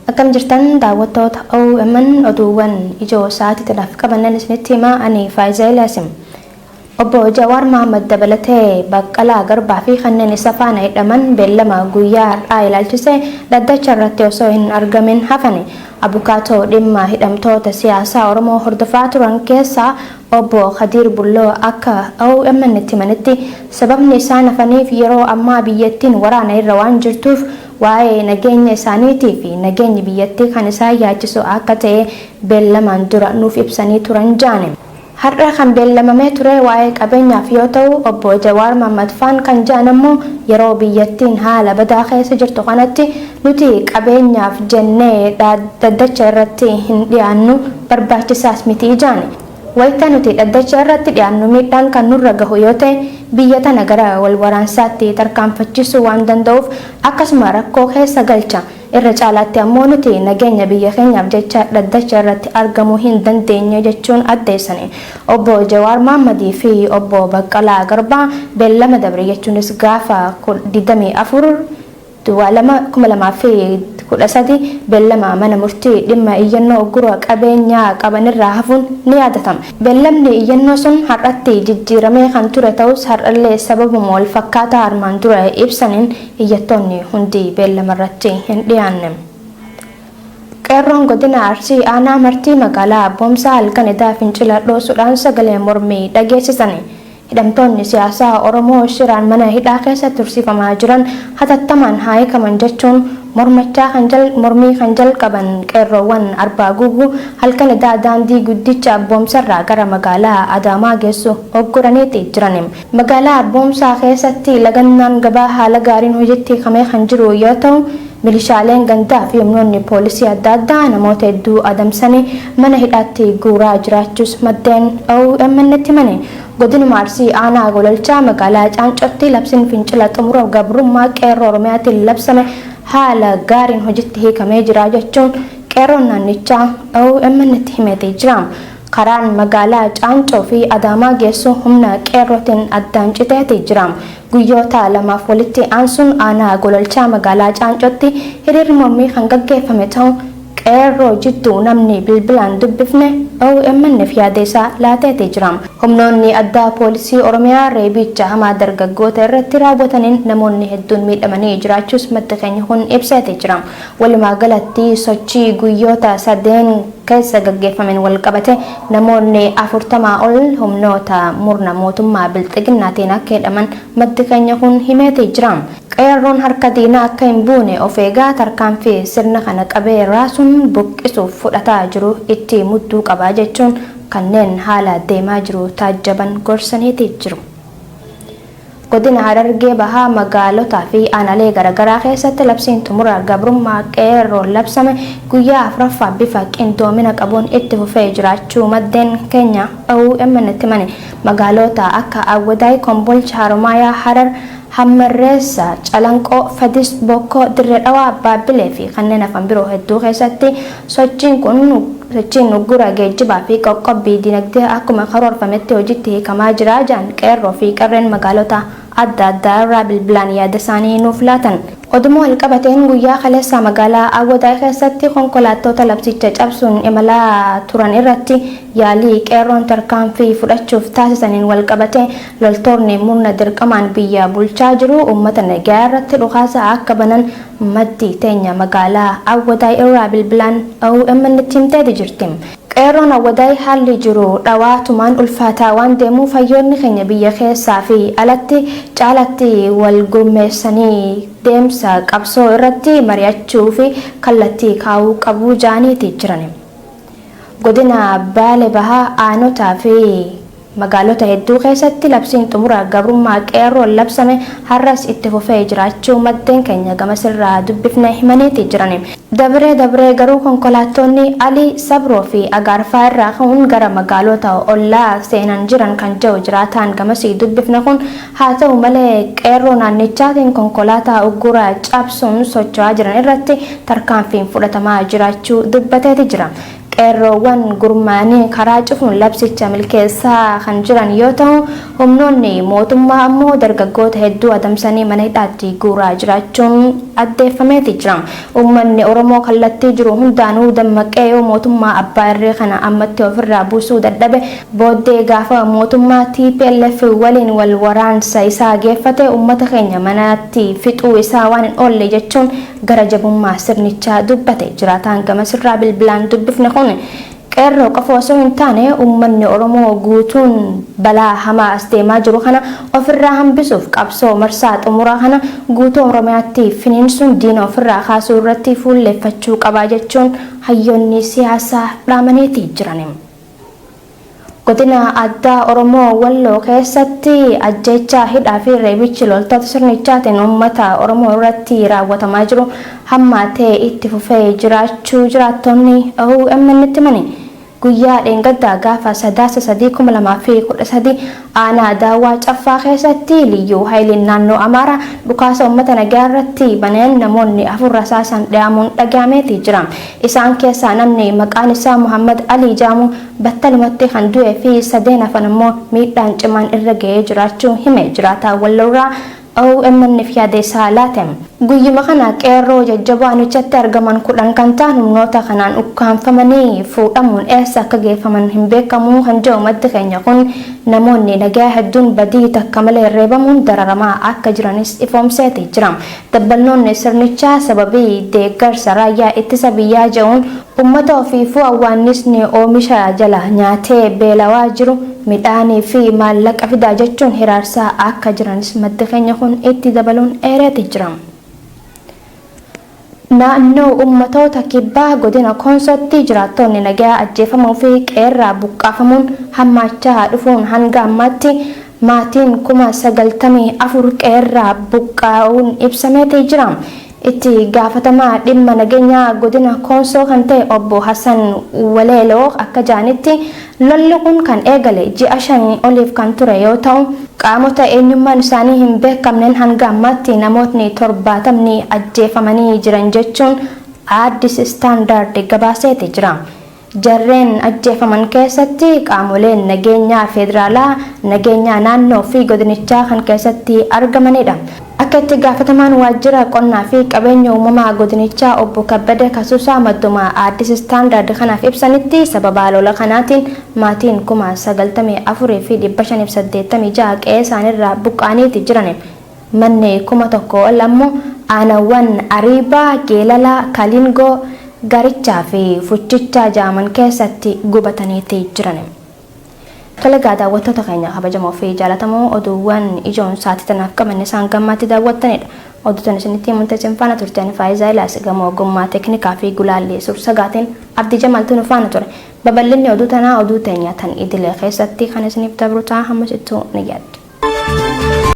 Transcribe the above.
Akkam jirtan daawwattoota OMN, oduuwwan ijoo sa'aatii tanaaf qabannan isinitti himaa, ani Faayiza Ilaasim. Obbo Jawaar Mohaammed dabalatee Baqqalaa Garbaa fi kanneen isa faana hidhaman beellama guyyaa har'aa ilaalchise dhaddacha irratti osoo hin argamin hafani. Abukaatoo dhimma hidhamtoota siyaasaa Oromoo hordofaa turan keessaa Obbo Kadiir Bulloo akka OMN itti himanitti, sababni isaan hafaniif yeroo ammaa biyyattiin waraana irra waan jirtuuf waa'ee nageenya isaaniitii fi nageenyi biyyattii kan isaan yaachisu akka ta'e beellamaan dura nuuf ibsanii turan ja'ani. Har'a kan beellamamee ture waa'ee qabeenyaaf yoo ta'u, Obbo Jawaar Mahaammad faan kan ja'an ammoo yeroo biyyattiin haala badaa keessa jirtu kanatti nuti qabeenyaaf jennee dhaddacha irratti hin dhiyaannu, barbaachisaas miti ja'ani. Wayita nuti dhaddacha irratti dhiyaannu miidhaan kan nurra gahu yoo ta'e biyya tana gara wal waraansaatti tarkaanfachiisuu waan danda'uuf akkasuma rakkoo keessa galcha. Irra caalaatti ammoo nuti nageenya biyya keenyaaf jecha dhaddacha irratti argamuu hin dandeenye jechuun addeessani. Obbo Jawaar Mahammadii fi Obbo Baqqalaa Garbaa beellama dabre jechuunis gaafa 24 02 2013 beellama mana murtii dhimma iyyannoo uggura qabeenyaa qabanirraa hafuun ni yaadatama. Beellamni iyyannoo sun har'atti jijjiiramee kan ture ta'us, har'allee sababuma wal fakkaataa armaan dura ibsaniin iyyattoonni hundi beellama irratti hin dhiyaanne. Qeerroon godina Arsii aanaa Martii magaalaa Abboomsaa halkan edaa fincila dhoosuudhaan sagalee mormii dhageessisani. Hidhamtoonni siyaasaa Oromoo shiraan mana hidhaa keessa tursiifamaa jiran hatattamaan haa hiikaman jechuun mormachaa kan mormii kan jalqaban qeerroowwan Arbaa Guuguu halkan edaa daandii guddicha Abboomsarraa gara magaalaa Adaamaa geessu ogguraniiti jiran. Magaalaa Abboomsaa keessatti lagannaan gabaa haala gaariin hojiitti hiikamee kan jiru yoo ta'u, milishaaleen gandaa fi humnoonni poolisii adda addaa namoota hedduu adamsanii mana hidhaatti guuraa jiraachuus maddeen OMN tti himani. Godinuma Arsii aanaa Gololchaa magaalaa Caancootti labsiin fincila xumura gabrummaa qeerroo Oromiyaatiin labsame haala gaariin hojitti hiikamee jira jechuun qeerroon naannichaa OMN tti himeeti jira. Karaan magaalaa Caancoo fi Adaamaa geessu humna qeerrootiin addaan citeeti jira. Guyyoota lamaaf walitti aansuun aanaa Gololchaa magaalaa Caancootti hiriirri mormii kan gaggeeffame ta'u qeerroo jidduu namni bilbilaan dubbifne OMN'f yaada isaa laateeti jira. Humnoonni addaa poolisii Oromiyaa reebicha hamaa dargaggoota irratti raawwataniin namoonni hedduun miidhamanii jiraachuus maddi keenya kun ibseeti jira. Walumaa galatti sochii guyyoota sadeen keessa gaggeeffameen wal qabate namoonni 40 ol humnoota murna mootummaa Bilxiginnaatiin akka hidhaman maddi keenya kun himeeti jira. Qeerroon harka diinaa akka hin buune of eegaa tarkaanfii sirna kana qabee raasuun buqqisuuf fudhataa jiru itti mudduu qaba jechuun kanneen haala deemaa jiru taajjaban gorsaniiti jiru. Godina Harargee Bahaa magaalotaa fi aanaalee garaagaraa keessatti labsiin xumura gabrummaa qeerroon labsame guyyaa afuraffaa bifa qindoomina qabuun itti fufee jiraachuu maddeen keenya OMN tti himani. Magaalota akka Awwadaay, Kombolcha, Haromaayaa, Harar, Hammarreessa, Calanqoo, Fadis, Bokkoo, Dirree Dhawaa, Baabbilee fi kanneen hafan biroo hedduu keessatti sochiin kun sochiin uggura geejjibaa fi qoqqobbii dinagdee akkuma karoorfametti hojiitti hiikamaa jira jedhan qeerroo fi qarreen magaalota adda addaa irraa bilbilaan yaada isaanii nuuf laatan. Oduma walqabateen guyyaa kaleessaa magaalaa Awwadaay keessatti konkolaattota labsicha cabsuun imalaa turan irratti yaalii qeerroon tarkaanfii fudhachuuf taasisaniin walqabatee loltoonni murna dirqamaan biyya bulchaa jiru uummata nagaa irratti dhukaasa akka banan maddi teenya magaalaa Awwadaay irraa bilbilaan OMN tti himteeti jirti. Qeerroon Awwadaay haalli jiru dhawaatumaan ulfaataa waan deemuuf hayyoonni keenya biyya keessaa fi alatti caalatti wal gurmeessanii deemsa qabsoo irratti mari'achuu fi kallattii kaa'uu qabu ja'aniiti jiran. Godina Baale Bahaa aanotaa fi magaalota hedduu keessatti labsiin xumura gabrummaa qeerroon labsame har'as itti fufee jiraachuu maddeen keenya gamasirraa dubbifne himaniiti jiran. Dabree dabree garuu konkolaattonni Alii, Sabroo fi Agaarfaa irraa ka'uun gara magaalota ollaa seenan jiran kan jedhu jiraataan gamasii dubbifne kun, haa ta'u malee qeerroo naannichaatiin konkolaataa uggura cabsuun socho'aa jiran irratti tarkaanfiin fudhatamaa jiraachuu dubbateeti jira. Qeerroowwan gurmaa'anii karaa cufuun labsicha milkeessaa kan jiran yoo ta'u, humnoonni mootummaa ammoo dargaggoota hedduu adamsanii mana hidhaatti guuraa jiraachuun addeeffameeti jira. Uummanni Oromoo kallattii jiru hundaanuu dammaqee yoo mootummaa abbaa irree kana ammatti ofirraa buusuu dadhabe, booddee gaafa mootummaa tplf waliin wal waraansa isaa geeffate uummata keenya manatti fixuu isaa waan hin oolle jechuun gara jabummaa sirnichaa dubbate. Jiraataan gamasirraa bilbilaan dubbifne kun Qeerroo qofa osoo hin taane uummanni Oromoo guutuun balaa hamaa as deemaa jiru kana ofirraa hambisuuf qabsoo marsaa xumuraa kana guutuu Oromiyaatti finiinsuun diina ofirraa kaasuu irratti fuulleeffachuu qaba jechuun hayyoonni siyaasaa dhaamaniiti jiran. Godina Addaa Oromoo Walloo keessatti ajjeechaa, hidhaa fi reebichi loltoota sirnichaatiin uummata Oromoo irratti raawwatamaa jiru hammaatee itti fufee jiraachuu jiraattonni OMN'tti himani. Guyyaa dheengaddaa gaafa Sadaasa 3, 2013 aanaa Daawwaa Caffaa keessatti Liyyuu Hayiliin naannoo Amaaraa dhukaasa uummata nagaa irratti baneen namoonni 4 rasaasaan dhayamuun dhagahameeti jira. Isaan keessaa namni maqaan isaa Muhammad Alii jedhamu battalumatti kan du'ee fi sadeen hafan ammoo miidhaan cimaan irra ga'ee jiraachuu hime jiraataan Walloorraa OMN'f yaada isaa laate. Guyyuma kana qeerroo jajjaboo aanichatti argaman 10 kan ta'an humnoota kanaan ukkaamfamanii fuudhamuun eessa akka geeffaman hin beekamu kan jedhu maddi keenya kun namoonni nagayaa hedduun badii takka malee reebamuun dararamaa akka jiranis ifoomseeti jira. Dabballoonni sirnichaa sababii deeggarsa raayyaa ittisa biyyaa jedhuun ummata ofiifuu awwaannisni oomisha jala nyaatee beelawaa jiru midhaanii fi maallaqa fidaa jechuun hiraarsaa akka jiranis maddi keenya kun itti dabaluun eereeti jira. Naannoo Ummatoota Kibbaa Godina Koonsootti jiraattoonni nagayaa ajjeefamuu fi qe'eerraa buqqaafamuun hammaachaa dhufuun hanga ammaatti maatiin 94,000 qe'eerraa buqqaa'uun ibsameeti jira. Itti gaafatamaa dhimma nageenyaa godina Koonsoo kan ta'e obbo Hasan Waleeloo akka ja'anitti lolli kun kan eegale ji'a shanii oliif kan ture yoo ta'u, qaamota eenyummaan isaanii hin beekamneen hanga ammaatti namootni 70ni ajjeefamanii jiran jechuun Addis Standard gabaaseeti jira. Jarreen ajjeefaman keessatti qaamoleen nageenyaa feederaalaa, nageenyaa naannoo fi godinichaa kan keessatti argamanidha. Akka itti gaafatamaan waajjira qonnaa fi qabeenya uumamaa godinichaa obbo Kabbada Kasuusaa madduma Addis Standard kanaaf ibsanitti sababaa lola kanaatiin maatiin 94,586 qe'ee isaaniirraa buqqa'aniiti jiran. Manni 1000 ol ammoo aanawwan Ariibaa, Geelalaa, Kaliingoo, Garichaa fi Fuchichaa ja'aman keessatti gubataniiti jiran. Tole egaa daawwattoota keenya kabajamoo fi jaalatamoo oduuwwan ijoon sa'aatii tanaaf qabanne isaan gammaatti daawwattanidha. Oduu tan isinitti himuun isin faana turte ani Faayizaa Ilaas gama ogummaa teeknikaa fi gulaallii suur-sagaatiin Abdii Jamaaltu nu faana ture. Babal'inni oduu tanaa oduu teenya tan idilee keessatti kan isiniif dabru ta'a hammasittuu ni yaaddu.